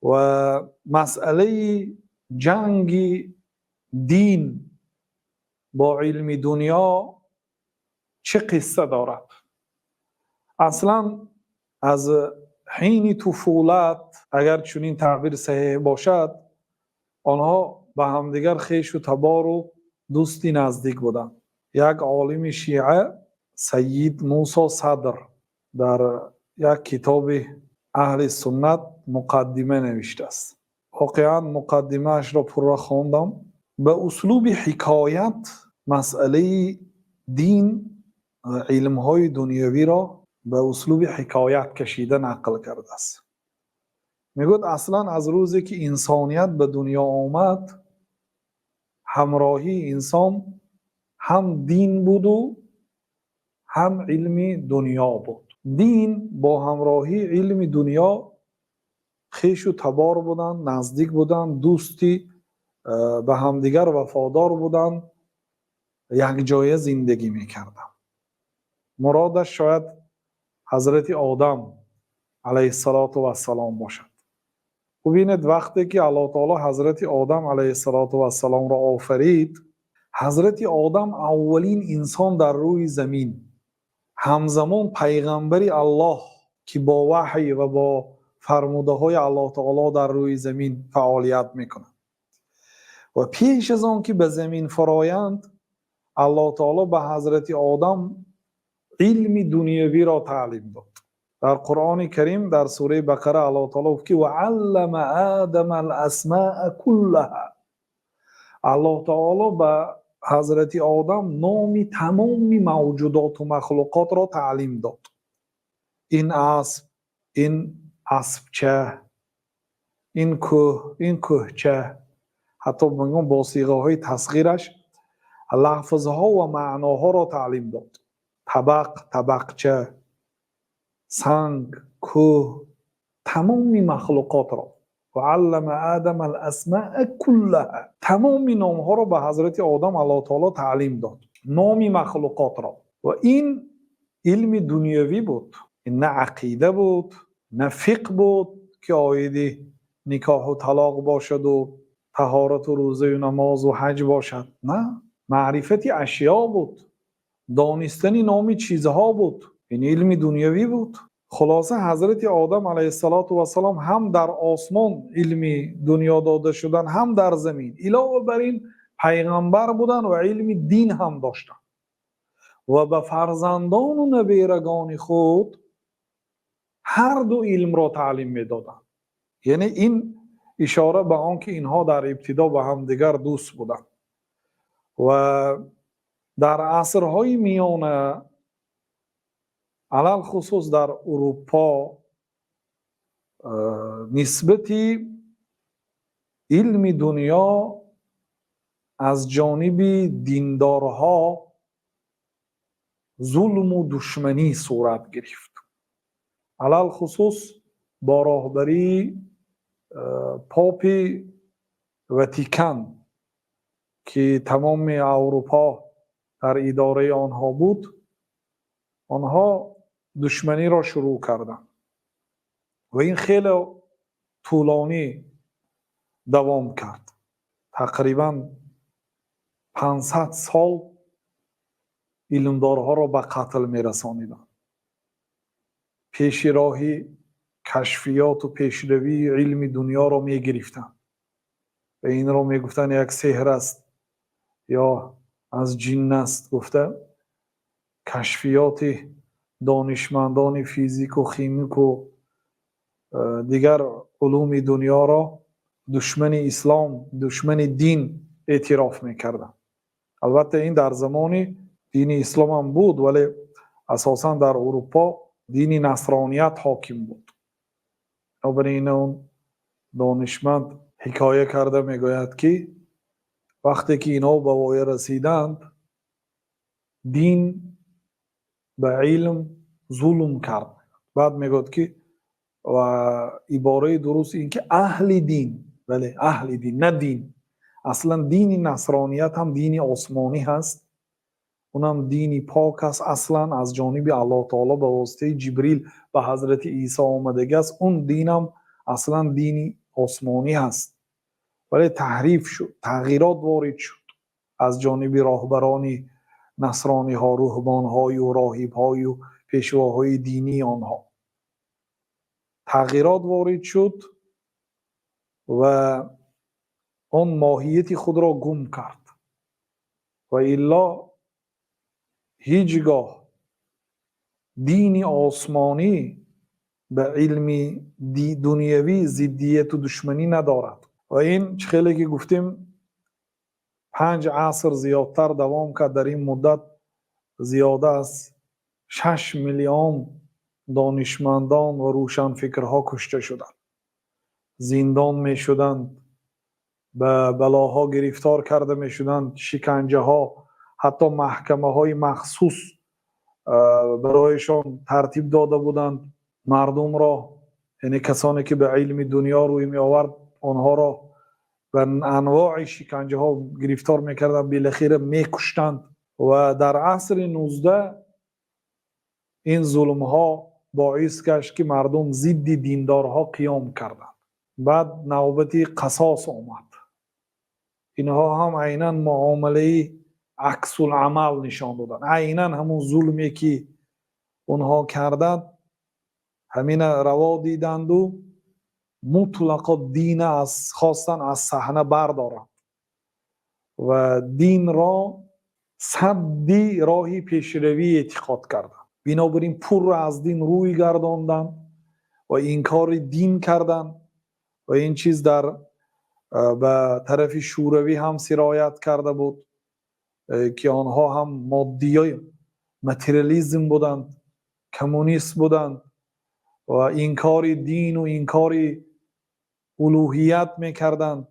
Ва масъалаи ҷанги дин бо илми дунё чӣ қисса дорад? Аслан аз ҳини туфулат, агар чунин таъбир саҳеҳ бошад, онҳо ба ҳамдигар хешу табор ва дӯсти наздик буданд. Як олими шиа, Сайид Мусо Садр, дар як китоби аҳли суннат муқаддима навиштааст. Воқеан муқаддимаашро пурра хондам. Ба услуби ҳикоят масъалаи дин ва илмҳои дунявиро ба услуби ҳикоят кашида нақл кардааст. Мегӯяд, аслан аз рӯзе ки инсоният ба дунё омад, ҳамроҳии инсон ҳам дин буд ва ҳам илми дунё буд. Дин бо ҳамроҳии илми дунё хешу табор буданд, наздик буданд, дӯстӣ, ба ҳамдигар вафодор буданд, якҷоя зиндагӣ мекарданд. Муродаш шояд ҳазрати Одам алайҳиссалоту вассалом бошад. Бубинед, вақте ки Аллоҳ таоло ҳазрати Одам алайҳиссалоту вассаломро офарид, ҳазрати Одам аввалин инсон дар рӯи замин, ҳамзамон пайғамбари Аллоҳ, ки бо ваҳй ва бо фармудаҳои Аллоҳ таоло дар рӯи замин фаъолият мекунад. Ва пеш аз он ки ба замин фароянд, Аллоҳ таоло ба ҳазрати Одам илми дунявиро таълим дод. Дар Қуръони Карим, дар сураи Бақара, Аллоҳ таоло гуфт ки ва аллама Одама ал-асмаа куллаҳа. Аллоҳ таоло ба ҳазрати Одам номи тамоми мавҷудоту махлуқотро таълим дод. Ин асп, ин аспча, ин кӯҳ, ин кӯҳча, ҳатто мегӯям бо сиғаҳои тасғираш лафзҳо ва маъноҳоро таълим дод. Табақ, табақча, санг, кӯҳ, тамоми махлуқотро. Ва аллама Одама ал-асмаа куллаҳа. Тамоми номҳоро ба ҳазрати Одам Аллоҳ таоло таълим дод. Номи махлуқотро. Ва ин илми дунявӣ буд. Ин на ақида буд, на фиқҳ буд, ки оиди никоҳу талоқ бошаду таҳорату рӯзаю намозу ҳаҷ бошад. На, маърифати ашё буд, донистани номи чизҳо буд. Ин илми дунявӣ буд. Хулоса, ҳазрати Одам алайҳиссалоту вассалом ҳам дар осмон илми дунё дода шудан, ҳам дар замин. Илова бар ин пайғамбар буданд ва илми дин ҳам доштанд. Ва ба фарзандону наберагони худ ҳар ду илмро таълим медоданд. Яъне ин ишора ба он ки инҳо дар ибтидо ба ҳамдигар дӯст буданд. Ва дар асрҳои миёна, алалхусус дар Урупо, нисбати илми дунё аз ҷониби диндорҳо зулму душманӣ сурат гирифт. Алалхусус бо роҳбарии попи Ватикан, ки тамоми Аврупо дар идораи онҳо буд, онҳо душманиро шурӯъ карданд. Ва ин хеле тӯлонӣ давом кард. Тақрибан 500 сол илмдорҳоро ба қатл мерасониданд. Пеши роҳи кашфиёту пешравии илми дунёро мегирифтанд. Ва инро мегуфтанд, як сеҳр аст ё аз ҷин аст гуфта, кашфиёти донишмандони физику химику дигар улуми дунёро душмани ислом, душмани дин эътироф мекарданд. Албатта, ин дар замони дини ислом ҳам буд, вале асосан дар Урупо дини насроният ҳоким буд. Бинобар ин он донишманд ҳикоя карда мегӯяд, ки вақте ки инҳо ба воя расиданд, дин ба илм зулм кард. Баъд мегӯяд ки ва ибораи дуруст ин ки аҳли дин, бале, аҳли дин, на дин. Аслан дини насроният ҳам дини осмонӣ ҳаст, унам дини пок аст, аслан аз ҷониби Аллоҳ таоло ба воситаи Ҷибрил ба ҳазрати Исо омадагӣ аст. Он динам аслан дини осмонӣ аст, вале таҳриф шуд, тағйирот ворид шуд аз ҷониби роҳбарони насрониҳо, руҳбонҳо ва роҳибҳо ва пешвоҳои динии онҳо. Тағйирот ворид шуд ва он моҳияти худро гум кард. Ва илло ҳеҷгоҳ дини осмонӣ ба илми дунявӣ зиддият ва душманӣ надорад. Ва ин чӣ хеле ки гуфтем, 5 аср зиёдтар давом кард. Дар ин муддат зиёда аз 6 миллион донишмандон ва рӯшанфикрҳо кушта шуданд, зиндон мешуданд, ба балоҳо гирифтор карда мешуданд, шиканҷаҳо, ҳатто маҳкамаҳои махсус барояшон тартиб дода буданд. Мардумро, яъне касоне ки ба илми дунё рӯй меовард, онҳоро ба анвои шиканҷаҳо гирифтор мекарданд, билохира мекуштанд. Ва дар асри 19 ин зулмҳо боис гашт, ки мардум зидди диндорҳо қиём карданд. Баъд навбати қисос омад. Инҳо ҳам айнан муомилаи аксуламал нишон доданд. Айнан ҳамон зулме ки онҳо карданд, ҳамина раво диданду мутлақо дина аз хостан аз саҳна бардоранд ва динро садди роҳи пешравӣ эътиқод карданд. Бинобар ин пурра аз дин рӯй гардонданд ва инкори дин карданд. Ва ин чиз дар ба тарафи Шӯравӣ ҳам сироят карда буд, ки онҳо ҳам моддиёи материализм буданд, коммунист буданд ва инкори дину инкори улӯҳият мекарданд.